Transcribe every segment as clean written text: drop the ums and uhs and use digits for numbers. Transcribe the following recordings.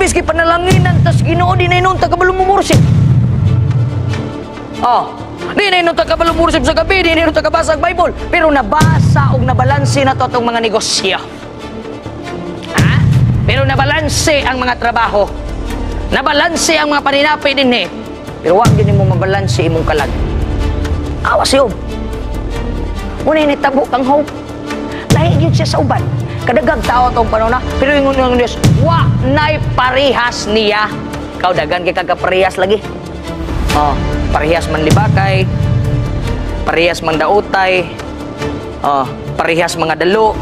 Imbis kay panalanginan tas Ginoo di na inunta kabalo mo worship. Oh, di na inunta kabalo worship sa gabi, di na inunta kabasa ang Bible, pero nabasa og nabalanse na to atong mga negosyo. Ha? Pero nabalanse ang mga trabaho. Nabalanse ang mga paninapi dinhi. Pero wa gyud nimo mabalanse imong kalag. Awa si Job. Unay nitabo kang hope. Lahi gyud siya sa uban. Kadagag tao atong panahon na, pero ingon ang Dios, wa nay parehas niya. Ikaw dagan kay kagkaparehas lagi. Oh, parehas man libakay, parehas man daotay, oh, parehas mga dalo,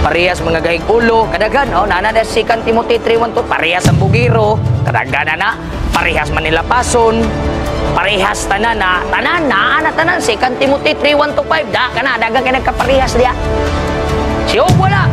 parehas mga gahig ulo, kadagan, oh, nana na si 2 Timothy 3:1-2, parehas ang bugiro, kadagan na, parehas man nila pason, parehas tanan na, tanan na, ana tanan, 2 Timothy 3:1-5, da kana, dagan kay nagkaparehas diya. Si Job wala.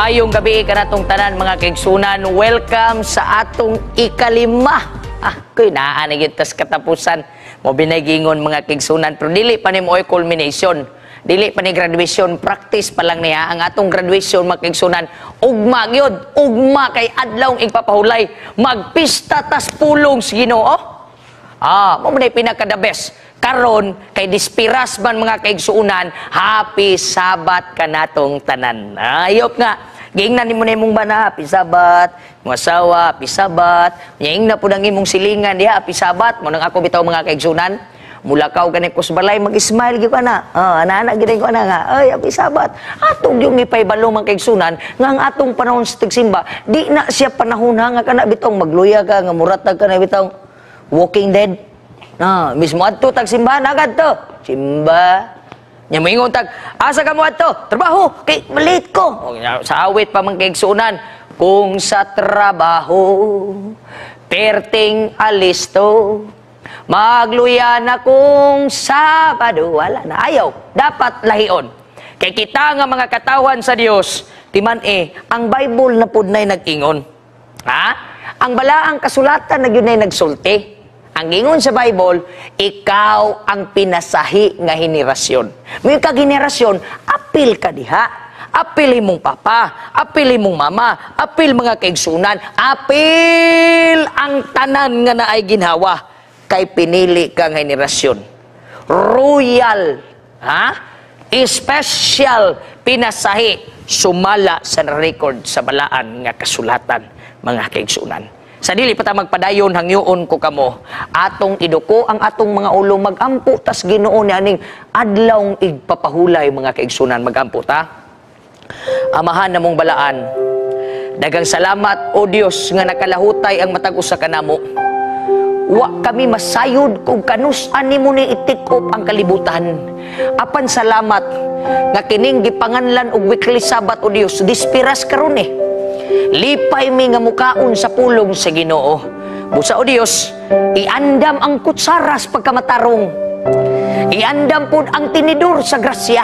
Ayong gabi kanatong tanan mga kaigsunan, welcome sa atong ikalima. Ah, kuy naa na gyud tas katapusan. Mo binagingon mga kaigsunan, pero dili pa ni mo culmination. Dili pa ni graduation, practice pa lang niya ang atong graduation mga kaigsunan. Ugma gyud, ugma kay adlaw igpapahulay, magpista tas pulong sa Ginoo. Ah, mo man pinaka the best. Karon kay dispiras man mga kaigsunan, happy Sabat kanatong tanan. Ayop nga. Giingnan nimo na imong bana, happy Sabat, imong asawa, happy Sabat. Giingnan pud ang imong silingan diha, happy Sabat. Mo nang ako bitaw mga kaigsunan. Mulakaw gani ko sa balay, mag-smile gyud ka na. Ah, ana-ana gyud ko na nga. Ay, happy Sabat. Atong yung ipaybalo mga kaigsunan nga ang atong panahon sa tigsimba, di na siya panahon nga kana bitong magluya ka nga muratag ka na bitong Walking Dead. Ah, mismo adto tag simbahan agad to. Simba. Nya moingon tag, asa ka mo adto? Trabaho, kay late ko. O, sa awit pa man kaigsunan, kung sa trabaho perting alisto, magluya na kung Sabado. Wala na, ayaw. Dapat lahion. Kay kita nga mga katawan sa Dios, timan eh, ang Bible na pud nay nag-ingon. Ha? Ang balaang kasulatan na gyud nay nagsulti. Ang ingon sa Bible, ikaw ang pinasahi nga henerasyon. May ka henerasyon, apil ka diha. Apil imong papa, apil imong mama, apil mga kaigsunan, apil ang tanan nga naay ginhawa kay pinili ka nga henerasyon. Royal, ha? Special pinasahi sumala sa record sa balaan nga kasulatan mga kaigsunan. Sa dili pa ta magpadayon, hangyoon ko kamo atong iduko ang atong mga ulo, magampo tas Ginoo ni aning adlawng igpapahulay mga kaigsunan. Magampo ta. Amahan namong balaan, daghang salamat o Dios nga nakalahutay ang matag usa kanamo. Wa kami masayod kung kanus-an nimo ni itikop ang kalibutan. Apan salamat nga kining gipanganlan og weekly Sabat o Dios, dispiras karon eh. Lipay mi nga mukaon sa pulong sa Ginoo. Busa o Dios, iandam ang kutsaras pagkamatarong. Iandam pud ang tinidor sa grasya.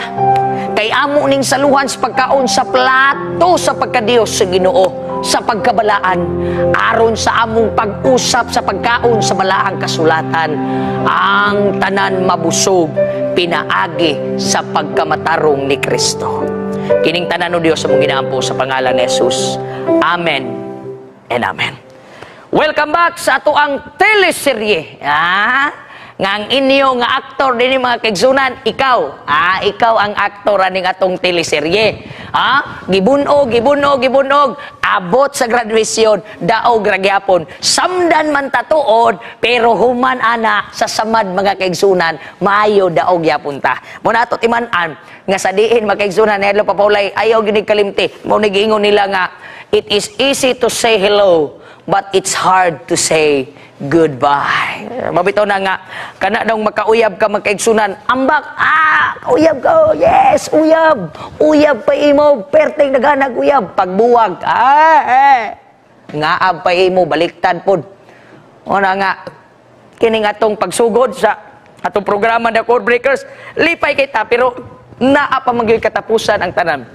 Kay amo ning saluhan sa pagkaon sa plato sa pagkadiyos sa Ginoo, sa pagkabalaan, aron sa among pag-usap sa pagkaon sa balaang kasulatan, ang tanan mabusog pinaagi sa pagkamatarong ni Kristo. Kining tanan o Dios among ginaampo sa pangalan ni Jesus. Amen and amen. Welcome back sa ato ang teleserye. Ah, nga ang inyo nga aktor dinhi mga kaigsunan, ikaw. Ah, ikaw ang aktor aning atong teleserye. Ah, gibunog, gibunog, gibunog, abot sa graduation, daog ra gyapon. Samdan man tatuod, pero human ana sa samad mga kaigsunan, maayo daog gyapon ta. Mo na ato timan-an nga sa diin mga kaigsunan, hello papaulay, ayaw gyud kalimti. Mao ni giingon nila nga it is easy to say hello, but it's hard to say goodbye. Mabitaw na nga, kana daw makauyab ka magkaigsunan, ambak, ah, uyab ka, oh, yes, uyab, uyab pa imo, perteng naghanag uyab, pagbuwag, ah, eh, ngaab pa imo, baliktad pod. O na nga, kining atong pagsugod sa atong programa na Code Breakers, lipay kita, pero naa pa man gyud katapusan ang tanan.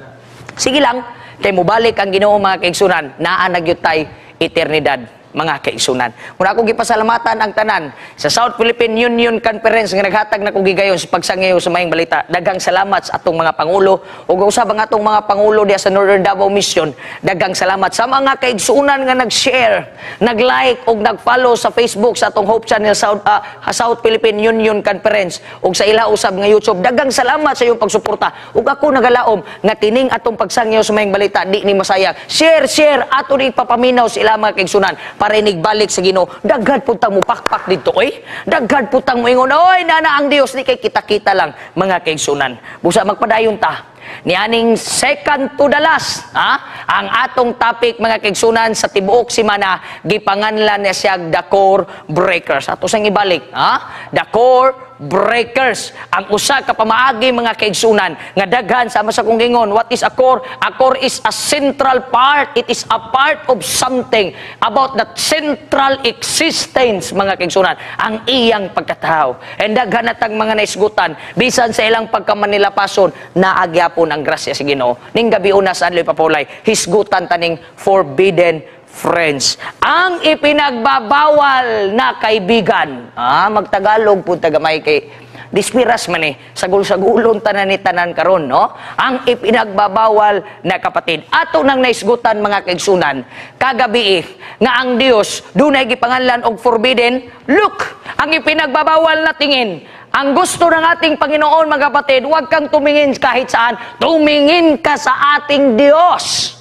Sige lang, kay mobalik ang Ginoo mga kaigsunan, naa na gyud tay eternidad. mga kaigsunan. Muna akong gipasalamatan ang tanan sa South Philippine Union Conference nga naghatag na kong gigayon sa pagsangyaw sa maayong balita. Daghang salamat sa atong mga pangulo ug usab ang atong mga pangulo diya sa Northern Davao Mission. Daghang salamat sa mga kaigsunan nga nag-share, nag-like ug nag-follow sa Facebook sa atong Hope Channel South Philippine Union Conference ug sa ila usab nga YouTube. Daghang salamat sa iyong pagsuporta. Ug ako nagalaom nga kining atong pagsangyaw sa maayong balita di ni masayang. Share, share ato ni ipapaminaw sa ila, mga kaigsunan, para balik sa Ginoo. Daghan pud tang mupakpak dito oy. Daghan pud tang moingon, "Oy, nana ang Dios," di kay kita-kita lang, mga kaigsunan. Busa magpadayon ta nianing second to the last, ha? Ang atong topic, mga kaigsunan, sa tibuok semana, gipanganlan niya siya The Core Breakers. Ato sang ibalik, ha? The Core Breakers. Ang usa ka pamaagi, mga kaigsunan, nga daghan sama sa kong gingon, what is a core? A core is a central part. It is a part of something about that central existence, mga kaigsunan, ang iyang pagkatao. And daghan natag mga naisgutan bisan sa ilang pagkamanilapason, naa gyapon ang grasya sa Ginoo. Ning gabi una sa adlaw papulay, hisgutan taning forbidden friends. Ang ipinagbabawal na kaibigan. Ah, magtagalog po tagamay kay dispiras man eh. Sagol-sagulon tanan ni tanan karon, no? Ang ipinagbabawal na kapatid. Ato nang naisgutan, mga kaigsunan, kagabi eh, nga ang Dios dunay gipanganlan og forbidden look. Ang ipinagbabawal na tingin. Ang gusto ng ating Panginoon, mga kapatid, huwag kang tumingin kahit saan. Tumingin ka sa ating Diyos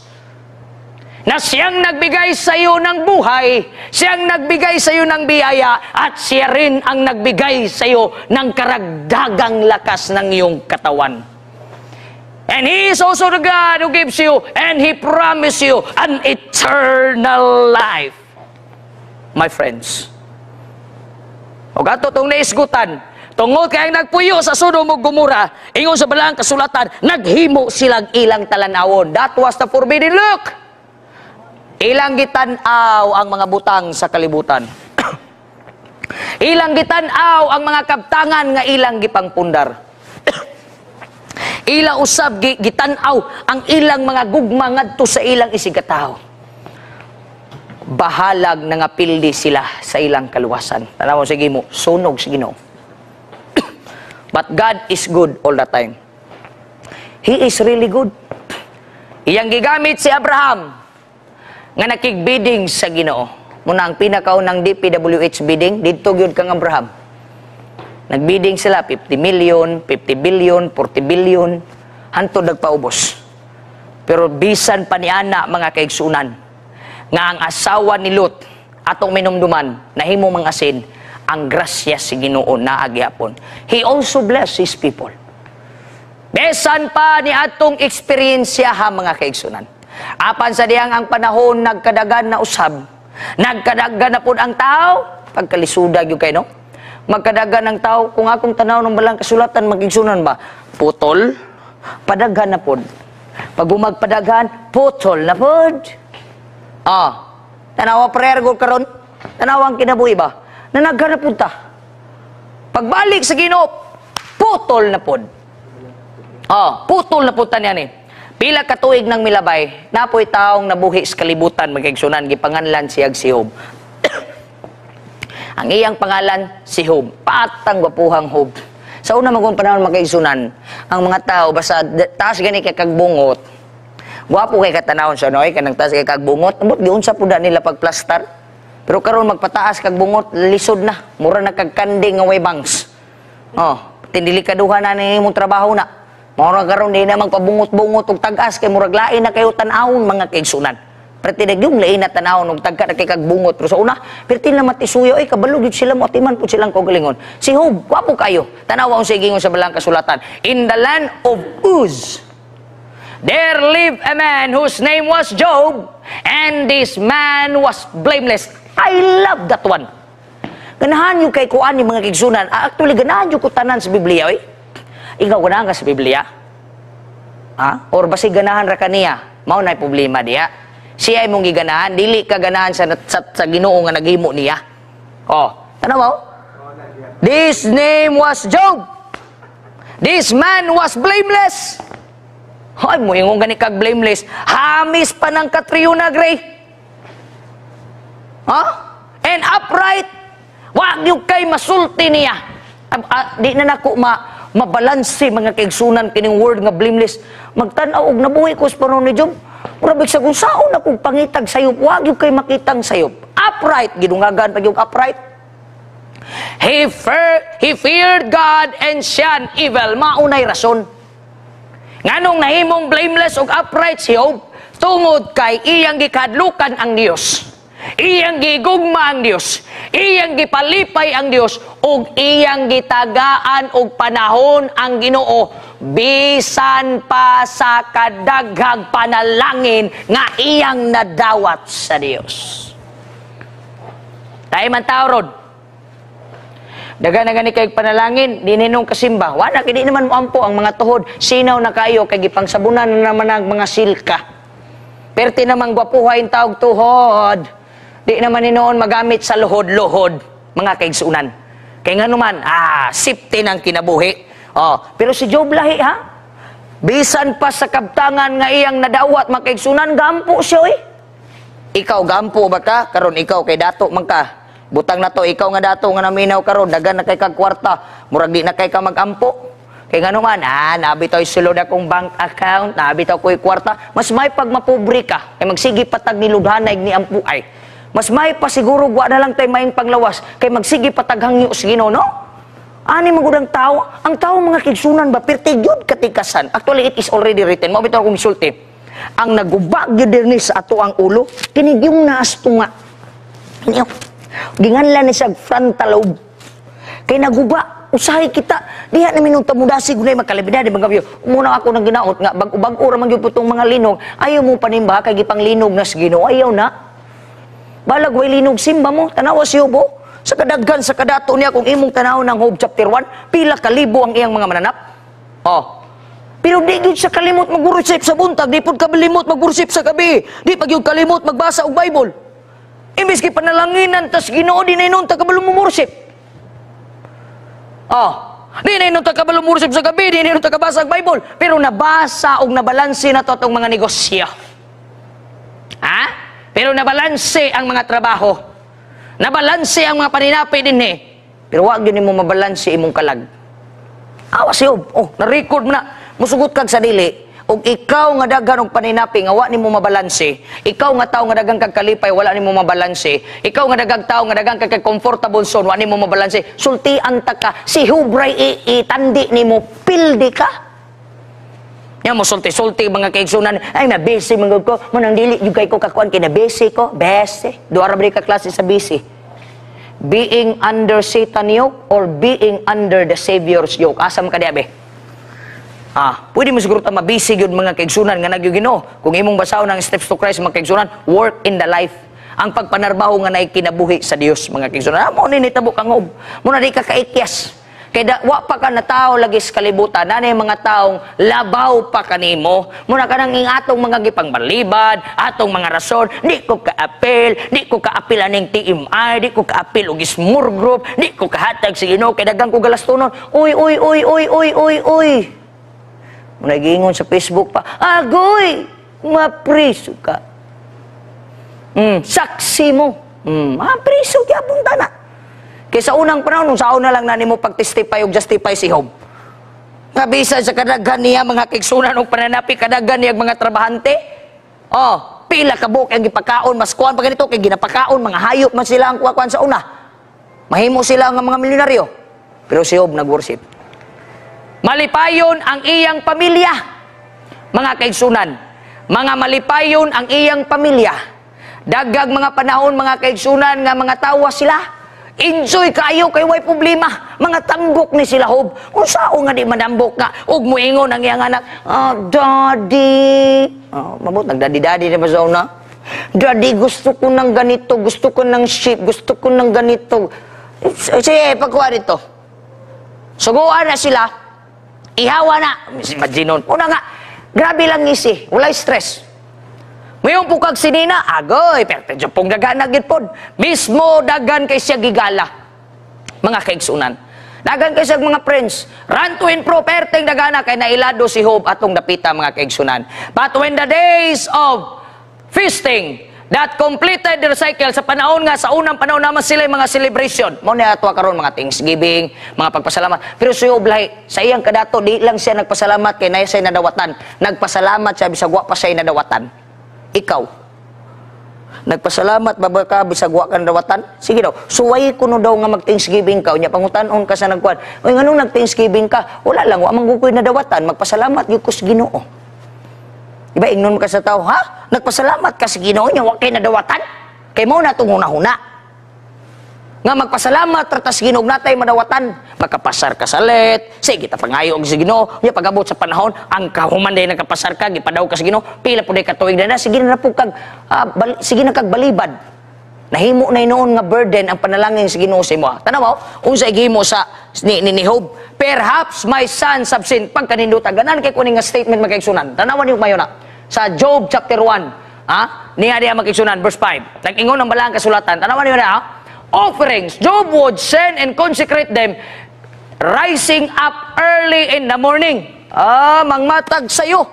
na siyang nagbigay sa iyo ng buhay, siyang nagbigay sa iyo ng biyaya, at siya rin ang nagbigay sa iyo ng karagdagang lakas ng iyong katawan. And He is also the God who gives you, and He promised you an eternal life. My friends, o ato tong naisgutan, tungod kay ang nagpuyo sa Sodom ug Gomora, ingon sa balaang kasulatan, naghimo silang ilang talanawon. That was the forbidden look. Ilang gitan-aw ang mga butang sa kalibutan. Ilang gitan-aw ang mga kabtangan nga ilang gipangpundar. Ila usab gitan-aw ang ilang mga gugma ngadto sa ilang isigkatawo. Bahalag nangapildi sila sa ilang kaluwasan. Tanaw sige mo, sunog sa Ginoo. But God is good all the time. He is really good. Iyang gigamit si Abraham nga nakigbiding sa Ginoo. Muna ang pinakaunang DPWH bidding didto gyud kang Abraham. Nagbidding sila 50 million, 50 billion, 40 billion, hantod nagpaubos. Pero bisan pa niana, mga kaigsunan, nga ang asawa ni Lot atong minumduman nahimo mang asin, ang grasya si Ginoo naa gyapon. He also bless his people. Besan pa ni atong eksperyensya ha, mga kaigsunan. Apan sa diyang ang panahon nagkadagan na usab, nagkadagan na pud ang tao, pagkalisuda gyud kay no. Magkadagan ang tao kung akong tanaw ng balang kasulatan, magigsunan ba? Putol, padaghan na pod. Pag umagpadaghan, putol na pod. Ah, tanawa prayer gud karon. Tanawa ang kinabuhi ba? Nanaghan na pud ta. Pagbalik sa Ginoo, putol na pod. Ah, putol na pud ta niya ni. Pila ka tuig nang milabay, napoy taong nabuhi sa kalibutan, magigsunan, gipanganlan siya si Job. Ang iyang pangalan si Job. Patang gwapuhang Job. Sa una magong panahon, magigsunan, ang mga tao basta taas gani kay kagbungot. Gwapo kay katanawon sa noy kanang taas kay kagbungot. Ambot giunsa pud nila pagplastar. Pero karon magpataas kag bungot lisod na. Mura na kag kanding nga way bangs. Oh, tindelikaduhan na ni imong trabaho na. Mura karon di na magpabungot-bungot og tag-as kay murag lain na kayo tan-awon, mga kaigsunan. Pero yung lain na tanawon og tagka na kay kag bungot. Pero sa una, perti na matisuyo ay kabalo gyud sila mo atiman pud silang kaugalingon. Si Job, gwapo kayo. Tanawa ang sigingon sa balang kasulatan. In the land of Uz, there lived a man whose name was Job, and this man was blameless. I love that one. Ganahan yung kay kuan ni mga kaigsunan. Ah, actually, ganahan yung ko tanan sa Biblia, oy. Ikaw, ganahan ka sa Biblia? Ha? Or basi ganahan ra kaniya? Mao na problema diya. Siya imong giganahan, dili ka ganahan sa Ginoo nga naghimo niya. Oh, tanaw. This name was Job. This man was blameless. Hoy, mo ingon gani kag blameless. Hamis pa ng Catriona Gray. Ha? And upright. Wa gyud kay masulti niya. Di na nako mabalanse, mga kaigsunan, kining word nga blameless. Magtan-aw og nabuhi ko sa panahon ni Job. Murag sa kung saon akong pangitag sayop, wa gyud kay makitang sayop. Upright, gidungagan pa gyud upright. He feared God and shunned evil. Maunay rason. Nganong nahimong blameless ug upright si Job? Tungod kay iyang gikadlukan ang Dios. Iyang gigugma ang Dios. Iyang gipalipay ang Dios ug iyang gitagaan og panahon ang Ginoo bisan pa sa kadaghag panalangin nga iyang nadawat sa Dios. Tayo man tao rod. Daga na gani kay panalangin, di ninong kasimba. Wala, kay di naman moampo ang mga tuhod. Sinaw na kayo, kay gipangsabunan na naman ang mga silka. Perti namang gwapuhay tawag tuhod. Di naman ni noon magamit sa luhod-luhod, mga kaigsunan. Kay nga naman, safety ng kinabuhi. Oh, pero si Job lahi ha? Bisan pa sa kabtangan nga iyang nadawat, mga kaigsunan, gampo siya oy. Ikaw gampo ba ka? Karon ikaw kay dato man ka. Butang na to, ikaw nga dato nga naminaw karon, dagan na kay kag kwarta, murag di na kay ka magampo. Kay ngano man, nabi to'y sulod akong bank account, nabi to ko'y kwarta, mas may pag mapobre ka, kay magsige patag niludhanay ni ampo ay. Mas may pa siguro wa na lang tay maing panglawas, kay magsige patag hangyo sa Ginoo, no? Ani magud ang tao mga kigsunan ba pirti gyud katikasan. Actually, it is already written. Mao bitaw akong gisulti. Ang naguba gyud dinhi sa ato ang ulo, kini yung naastunga. Niyo. Ginganlan ni siya frontal lobe. Kay naguba, usahay kita. Diha na minong tamudasi gunay makalibida di mga. Muna ako nang ginaot nga bag-bag-o ra man gyud putong mga linog. Ayaw mo panimba kay gipang linog na sa Ginoo. Ayaw na. Balag way linog simba mo, tanawa si Job. Sa kadaghan sa kadato niya, kung imong tanaw ng Job chapter 1, pila ka libo ang iyang mga mananap. Oh. Pero di gyud siya kalimot mag-worship sa buntag, di pud kalimot mag-worship sa gabi, di pa gyud kalimot magbasa og Bible. Imbes kay panalanginan tas Ginoo, di na inon ta kabalo mo worship. Oh, di na inon ta kabalo mo worship sa gabi, di na inon ta kabasa og Bible, pero nabasa og nabalanse na to atong mga negosyo. Ha? Pero nabalanse ang mga trabaho. Nabalanse ang mga paninapi dinhi. Pero wag gyud nimo mabalanse imong kalag. Awa si Job. Oh, na-record mo na. Musugot kag sa dili. Og ikaw nga daghan og paninapi nga wa nimo mabalanse, ikaw nga tawo nga daghang kag kalipay wala nimo mabalanse, ikaw nga daghang tawo nga daghang kag comfortable zone wa nimo mabalanse, sultian ta ka, si Hubray itandi nimo, pildi ka. Ya mo sulti-sulti mga kaigsunan, ay na busy man gud ko, mo nang dili jud kay ko kakuan kay na busy ko, busy. Duha ra ba ka klase sa busy? Being under Satan yoke or being under the Savior's yoke. Asa man ka diabe? Pwede mo siguro ta mabisi gyud mga kaigsunan nga nagyo Ginoo. Kung imong basahon ang Steps to Christ mga kaigsunan, work in the life. Ang pagpanarbaho nga naay kinabuhi sa Dios mga kaigsunan. Mo ni nitabo kang Job. Muna di ka kaikyas. Kay da, wa pa ka natawo lagi sa kalibutan, nanay mga taong labaw pa kanimo. Muna ka nang atong mga gipangbalibad, atong mga rason, di ko kaapil, di ko kaapil aning TMI, di ko kaapil og small group, di ko kahatag sa Ginoo kay daghang ko galastonon. Uy, uy, uy, uy, uy, uy, uy. Muna giingon sa Facebook pa, agoy, mapriso ka. Saksi mo. Mapriso gyapon ta na. Kaysa unang panahon, nung saon na lang na nimo pag-testify og justify si Job. Nga bisan sa kadaghan niya mga kigsunan og pananapi, kadaghan niya mga trabahante. Oh, pila ka buok ang gipakaon, mas kuan pa ganito kay ginapakaon mga hayop man sila ang kuwan sa una. Mahimo sila nga mga milyonaryo. Pero si Job nag-worship. Malipayon ang iyang pamilya. Mga kaigsunan, mga malipayon ang iyang pamilya. Daghag mga panahon mga kaigsunan nga mga tawa sila. Enjoy kayo kay way problema. Mga tambok ni sila Job. Unsaon nga di manambok nga ug moingon ang iyang anak, "Ah, Daddy." Oh, mabot nagdaddy-daddy na ba sa una? Daddy, gusto ko ng ganito, gusto ko ng ship, gusto ko ng ganito. Sige, pagkuha dito. Suguan na sila. Ihawa na. Imagine. Una nga, grabe lang ngisi. Walay stress. Mayong pukag sinina, agoy, pero medyo pong dagan na gid pod. Mismo dagan kay siya gigala. Mga kaigsunan. Dagan kay siya mga friends. Run to and fro, perteng dagana kay nailado si Job atong dapita mga kaigsunan. But when the days of feasting That completed their cycle sa panahon nga sa unang panahon naman sila yung mga celebration. Mao ni ato karon, mga Thanksgiving, mga pagpasalamat. Pero si Job lahi, sa iyang kadato di lang siya nagpasalamat kay naa siya nadawatan. Nagpasalamat siya bisag wa pa siya nadawatan. Ikaw, nagpasalamat ba ba ka bisag wa ka nadawatan? Sige daw. Suway kuno daw nga mag-Thanksgiving ka, unya pangutan-on ka sa nagkuan. "Oy, nganong nag-Thanksgiving ka?" "Wala lang, wa man gud ko'y nadawatan, magpasalamat gyud ko sa Ginoo." Diba, ingnon mo ka sa tao, "Ha? Nagpasalamat ka sa Ginoo nya wa kay nadawatan?" Kay mao na itong huna-huna. Nga magpasalamat ra ta sa Ginoo natay madawatan. Makapasar ka sa let, sige ta pangayo og sa Ginoo, nya pag-abot sa panahon, ang kahuman day nakapasar ka, gipadaw ka sa Ginoo, pila pud ka tuig na, sige na po kag sige na kag balibad. Nahimo na noon nga burden ang panalangin sa Ginoo sa imo. Tanaw, unsa gihimo sa ni Job? "Perhaps my sons have sinned." Pagkaninduta, ganan kay kuning nga statement, mga kaigsunan. Tanawan niyo mayo na. Sa Job chapter 1, ha? Niya diha, mga kaigsunan, verse 5. Nag-ingon ang balaang kasulatan. Tanawan niyo na, ha? Offerings, Job would send and consecrate them, rising up early in the morning. Ah, mangmatag sayo.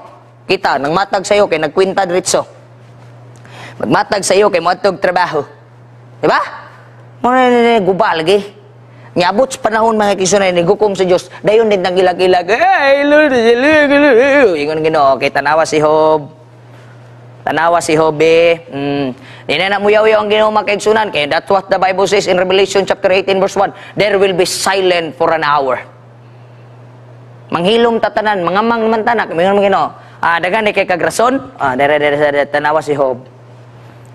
Kita, nang matag sayo kay nagkwenta diretso. Magmatag sayo kay moadtog trabaho. Diba? Mo na guba lagi. Niabot sa panahon, mga kaigsunan, ni gukom sa Dios. Dayon din nang ilag-ilag. "Hey, Lord, Lord." Ingon Ginoo, "Okay, tanawa si Job. Tanawa si Job eh." Di na muyaw-yaw ang Ginoo, mga kaigsunan. Kaya that's what the Bible says in Revelation chapter 18 verse 1. There will be silent for an hour. Manghilom tatanan, mga mang naman tanak. Mingon mo Ginoo. "Ah, daghan ni kay kag rason. Ah, dere dere dere, tanawa si Job."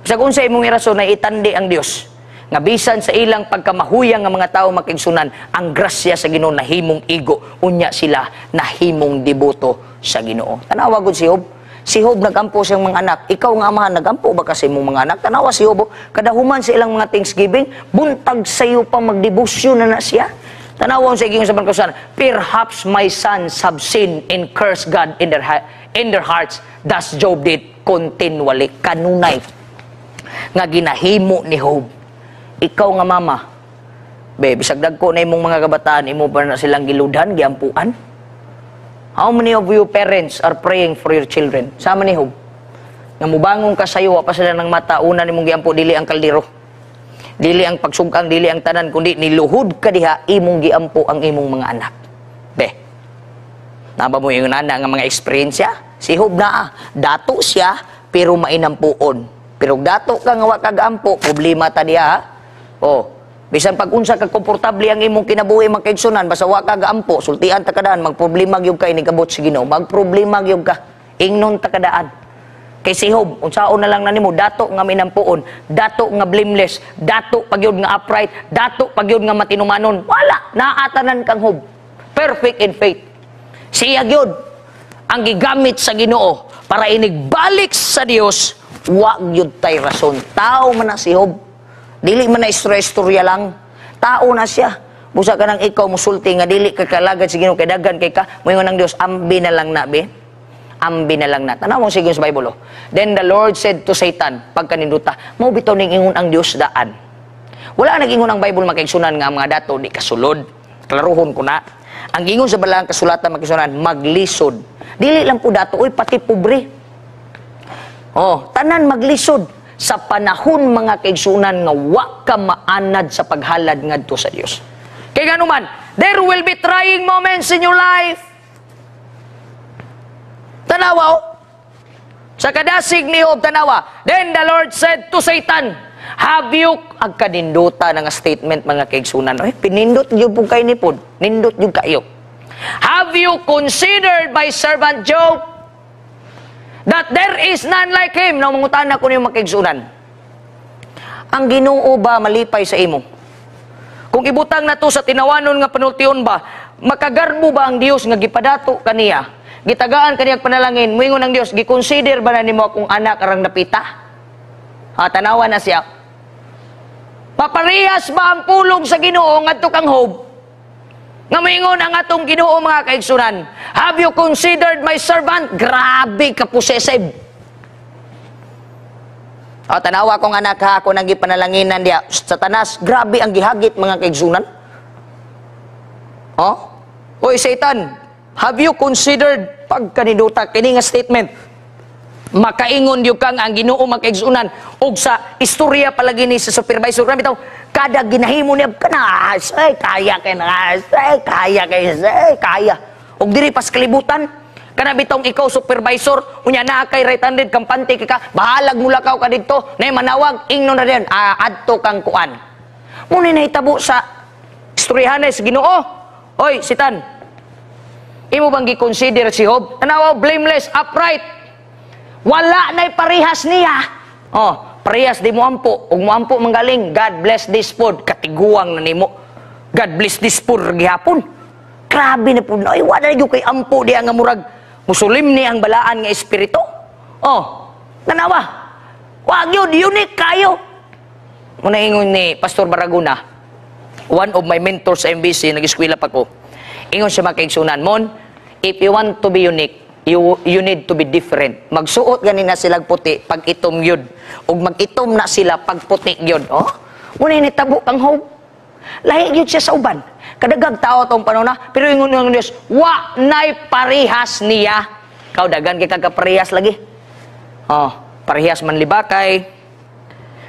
Sa kung sa imong irason na itandi ang Dios nga bisan sa ilang pagkamahuyang nga mga tao, mga kaigsunan, ang grasya sa Ginoo nahimong igo, unya sila nahimong deboto sa Ginoo. Tanawa gud si Job. Si Job nagampo siyang mga anak. Ikaw nga amahan, nagampo ba ka sa imong mga anak? Tanawa si Job, oh, kadahuman sa ilang mga Thanksgiving, buntag sayo pa magdebosyon na na siya. Tanawa sa iging sa bangkusan, "Perhaps my sons have sinned and cursed God in their hearts." Thus Job did continually. Kanunay nga ginahimo ni Job. Ikaw nga mama, be, bisag dagko na imong mga kabataan, imo pa na silang giludhan, giampuan? How many of you parents are praying for your children? Sama ni Job. Nga mubangon ka sayo, wa pa sila ng mata, una nimong giampo, dili ang kaldero. Dili ang pagsugkang, dili ang tanan, kundi niluhod ka diha, imong giampo ang imong mga anak. Be, naba mo yung nana nga mga eksperyensya? Si Job naa, dato siya, pero mainampuon. Pero dato ka nga wa ka gaampo, problema ta diha, ha? Oh, bisan pag unsa ka komportable ang imong kinabuhi, mga kaigsunan, basta wa ka gaampo, sultian ta kadaan, magproblema gyud ka inigabot sa Ginoo. Magproblema gyud ka. Ingnon ta kadaan. Kay si Job, unsaon na lang na nimo, dato nga minampuon, dato nga blameless, dato pagyud nga upright, dato pagyud nga matinumanon. Wala, naatanan kang Job. Perfect in faith. Siya gyud ang gigamit sa Ginoo para inigbalik sa Dios, wa gyud tay rason. Tao man na si Job. Dili man na istorya-istorya lang. Tao na siya. Busa ka nang ikaw musulti nga dili ka kalagad sa Ginoo kay daghan kay ka, moingon ang Dios, "Ambi na lang na be. Ambi na lang na." Tanaw mo sige sa Bible, oh. Then the Lord said to Satan, pagkaninduta, mao bitaw ning ingon ang Dios daan. Wala nag-ingon ang Bible, mga kaigsunan, nga ang mga dato di kasulod. Klaruhon ko na. Ang ingon sa balaang kasulatan, mga kaigsunan, maglisod. Dili lang po dato, oy, pati pobre. Oh, tanan maglisod sa panahon, mga kaigsunan, nga wa ka maanad sa paghalad ngadto sa Dios. Kay nganuman, there will be trying moments in your life. Tanawa, oh. Sa kadasig ni Job, tanawa. Then the Lord said to Satan, "Have you," agkaninduta na nga statement, mga kaigsunan. Oy, pinindot gyud po kay ni pod. Nindot gyud kayo. "Have you considered my servant Job? That there is none like him." Na mangutana ko niyo, mga kaigsunan. Ang Ginoo ba malipay sa imo? Kung ibutang na to sa tinawanon nga panultion ba, makagarbo ba ang Dios nga gipadato kaniya? Gitagaan kaniya panalangin, muingon ang Dios, "Gikonsider ba na nimo akong anak arang napita?" Ha, tanawa na siya. Paparehas ba ang pulong sa Ginoo ngadto kang Job? Nga moingon ang atong Ginoo, mga kaigsunan, "Have you considered my servant?" Grabe ka possessive. O, tanawa kong anak ha, ako nang gipanalanginan diya. Satanas, grabe ang gihagit, mga kaigsunan. Oh? "Oy, Satan, have you considered," pagkaninduta, kini nga statement. Makaingon gyud kang ang Ginoo, mga kaigsunan, og sa istorya palagi ni sa supervisor kami bitaw, kada ginahimo niya kana, ay kaya kay na, ay kaya kay, ay kaya. Og diri pas kalibutan kana bitong ikaw supervisor, unya naa kay right-handed, kampante ka, bahalag mulakaw ka didto, nay manawag, ingnon na din, ah, adto kang kuan. Muna nahitabo sa istoryahan sa Ginoo. Oy, Sitan, imo bang gi-consider si Job? Tanawa, blameless, upright. Wala na'y parehas niya. Oh, parehas di mo ampo. Ug mo ampo manggaling, "God bless this food." Katiguang na nimo. "God bless this food" gihapon. Grabe na po. Ay, wala na gyud kay ampo diya nga murag musulim ni ang balaan nga espiritu. Oh, tanawa. Wag yun, unique kayo. Muna ingon ni Pastor Baraguna, one of my mentors sa MBC, nag-eskwela pa ko. Ingon siya, mga kaigsunan, "Mon, if you want to be unique, you need to be different." Magsuot gani na silang puti pag itom yun. Ug mag-itom na sila pag puti yun. Oh, muna nitabo kang Job. Lahi yun siya sa uban. Kadagag tao tong panahon na, pero ingon ng Diyos, wa nay parehas niya. Kau dagan kay kagkaparehas lagi. Oh, parehas man libakay,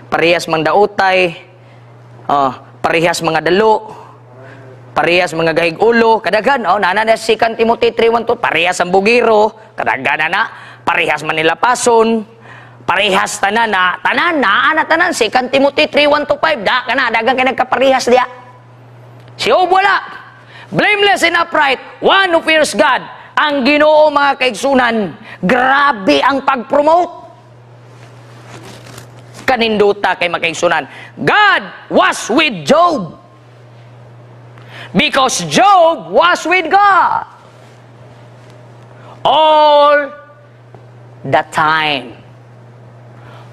parehas man daotay, oh, parehas mga dalo, parehas mga gahig ulo, kadagan, oh, nana na si 2 Timothy 3:1-2, parehas ang bugiro, kadagan na na, parehas man nila pason, parehas tanan na, tanan na, ana tanan, 2 Timothy 3:1-5, da kana, dagan kay nagkaparehas diya. Si Job wala. Blameless and upright, one who fears God. Ang Ginoo, mga kaigsunan, grabe ang pag-promote. Kaninduta kay, mga kaigsunan. God was with Job. Because Job was with God all the time.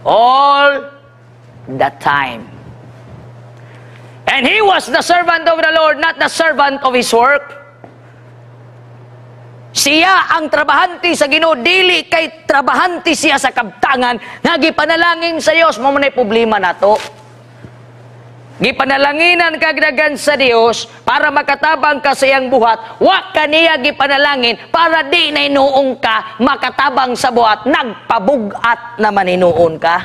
All the time. And he was the servant of the Lord, not the servant of his work. Siya ang trabahante sa Ginoo, dili kay trabahante siya sa kabtangan nga gipanalangin sa Dios. Mo man problema nato. Gipanalanginan kag dagan sa Dios para makatabang ka sa iyang buhat. Wa kaniya gipanalangin para di na hinuon ka makatabang sa buhat, nagpabug-at naman hinuon ka.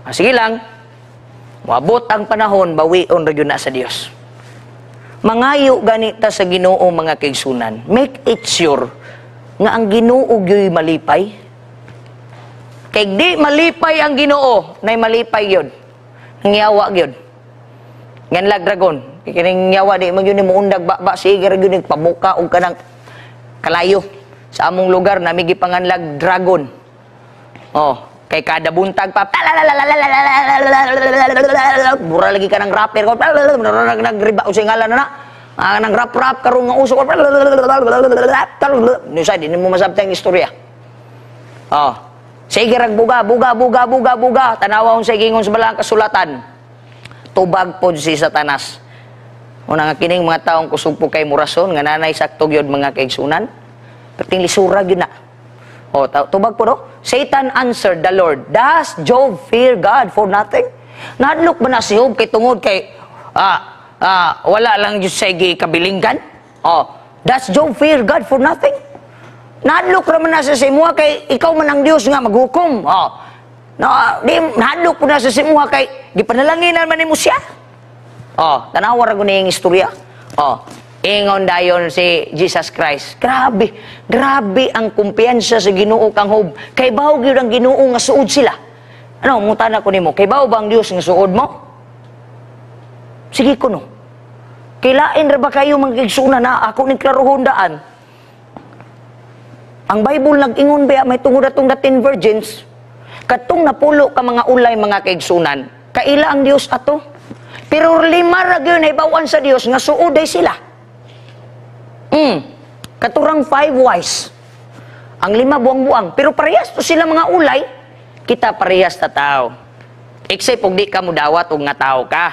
Ah, sige lang. Moabot ang panahon, bawion ra gyud na sa Dios. Mangayo ganita sa Ginoo, mga kaigsunan. Make it sure nga ang Ginoo gyoy malipay. Kay di malipay ang Ginoo, nay malipay yun. Nangyawa gyud. Nganlag dragon. Kining yawa di man gyud ni muundag ba ba, sige ra gyud ni pamuka og kanang kalayo. Sa among lugar nami gipanganlag dragon. Oh, kay kada buntag pa mura lagi ka ng rapper ko nagriba sa ngalan na na. Ah, nang rap rap karon nga uso ko. Ni sa di mo masabtan ang istorya. Oh. Sige rag buga, buga, buga, buga, buga. Tanawa sa gingon sa balang kasulatan. Tubag pod si Satanas. Una nga kining mga taong kusog po kay murason nga nanay sakto gyud, mga kaigsunan. Perting lisura gyud na. O, tubag po no? Satan answered the Lord, "Does Job fear God for nothing?" Nahadlok ba na si Job kay tungod kay wala lang Diyos sa kabilinggan? Oh, does Job fear God for nothing? Nahadlok ra man na sa imuha kay ikaw man ang Dios nga maghukom. Oh. No, di nahadlok po na sa imuha kay gipanalanginan man nimo siya. Oh, tanawa ra gud yung istorya. Oh, ingon dayon si Jesus Christ. Grabe, grabe ang kumpiyansa sa Ginoo kang Job. Kay bawo gyud ang Ginoo nga suod sila. Ano, mutana ko nimo, kay bawo ba ang Dios nga suod mo? Sige kuno. Kailain ra ba kayo, mga kaigsunan, na ako ning klarohon daan? Ang Bible nag-ingon ba may tungod atong the 10 virgins, katong napulo ka mga ulay, mga kaigsunan, kaila ang Dios ato. Pero lima ra gyud nahibaw-an sa Dios nga suoday sila. Katurang five wise. Ang lima buang-buang, pero parehas to sila mga ulay. Kita parehas ta tao. Except og di ka mudawat og nga tao ka.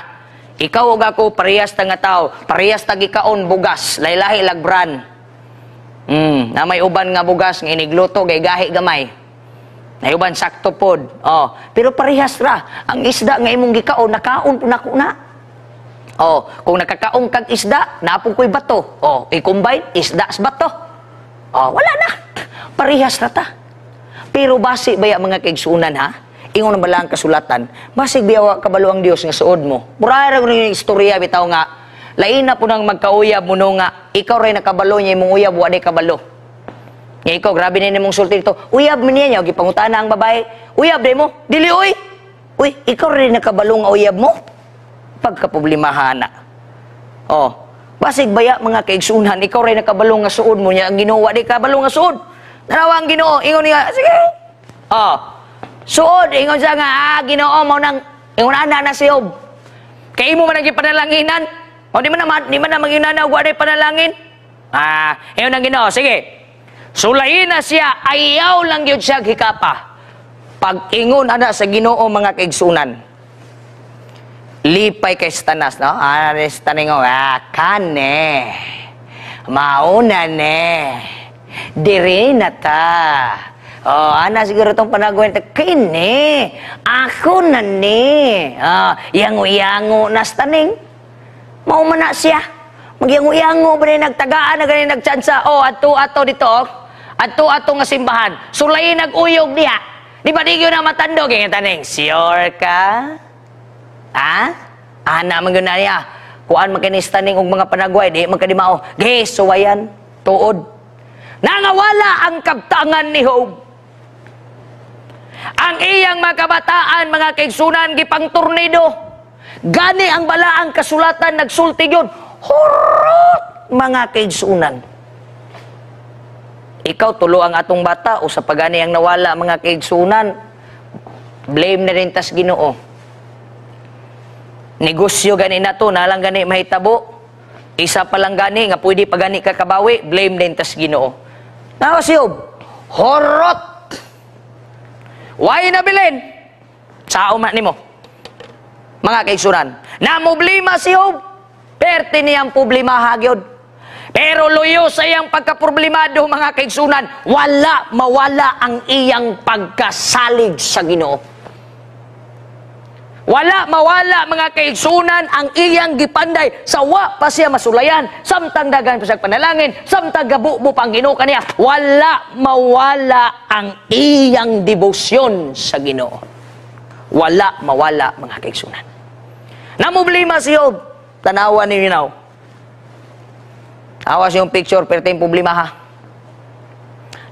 Ikaw ug ako parehas ta nga tao, parehas ta gikaon bugas, laylahi lag brand. Na may uban nga bugas nga inigluto kay gahi gamay. Na uban sakto pod. Oh, pero parehas ra. Ang isda nga imong gikaon nakaon po nako na. Oh, kung nakakaon kag isda, naa po ko'y bato. Oh, i-combine isda sa bato. Oh, wala na. Parehas na ta. Pero basi baya, mga kaigsunan, ha? Ingon na bala ang kasulatan, basig biya wa kabalo ang Dios nga suod mo. Mura ra yung istorya bitaw nga lain na po nang magkauyab mo no nga ikaw ray nakabalo niya, imong uyab wa day kabalo. Nga ikaw grabe na nimong sulti dito. Uyab man niya niya, gipangutana ang babae. Uyab day mo? Dili oy. Uy, ikaw rin nakabalo nga uyab mo? Pagkaproblemahan na. Oh, basig baya, mga kaigsunan, ikaw ray nakabalo nga suod mo niya, ang Ginoo wa di kabalo nga suod. Tanawa ang Ginoo, ingon niya, sige. Oh, suod, ingon siya nga, ah, Ginoo mo nang, ingon ana na si Job. Kay imo man ang gipanalanginan. O di man na manginana og wa panalangin. Ah, ingon ang Ginoo, sige. Sulayin na siya, ayaw lang yun siya hikapa. Pag ingon ana sa Ginoo, mga kaigsunan, lipay kay Satanas, no? Ah, taningo, ah, kane. Mauna ne. Diri na ta. Oh, ana siguro tong panagwin kini. Ako na ni. Ah, yango-yango na taning. Mao man na siya. Magyango-yango ba ni nagtagaan na gani nagtsansa. Oh, adto ato dito. Oh. Adto ato nga simbahan. Sulayin nag-uyog diha. Di ba di na matandog kay taning? Sure ka? Ha? Ana man gyud na niya. Kuan man kini taning og mga panagway, di man kadi mao. Ge, suwayan, tuod. Nangawala ang kabtangan ni Job. Ang iyang mga kabataan, mga kaigsunan, gipang tornado. Gani ang balaang kasulatan nagsulti yun. Hurot, mga kaigsunan. Ikaw, tulo ang atong bata, o sa pagani ang nawala, mga kaigsunan, blame na rin tas Ginoo. Negosyo gani na to, nalang gani mahitabo. Isa pa lang gani, nga pwede pa gani ka kabawi, blame din tas Ginoo. Nawa si Job, horot! Why na bilin? Sao man nimo? Mga kaigsunan, na problema si Job. Perte niyang problema hagyod. Pero luyo sa iyang pagkaproblemado, mga kaigsunan, wala mawala ang iyang pagkasalig sa Ginoo. Wala mawala, mga kaigsunan, ang iyang gipanday sa wa pa siya masulayan, samtang dagan pa siya panalangin, samtang gabubo pang Ginoo kaniya, wala mawala ang iyang debosyon sa Ginoo. Wala mawala, mga kaigsunan. Namroblema si Job, tanawa ninyo now. Awas yung picture, pero yung problema ha.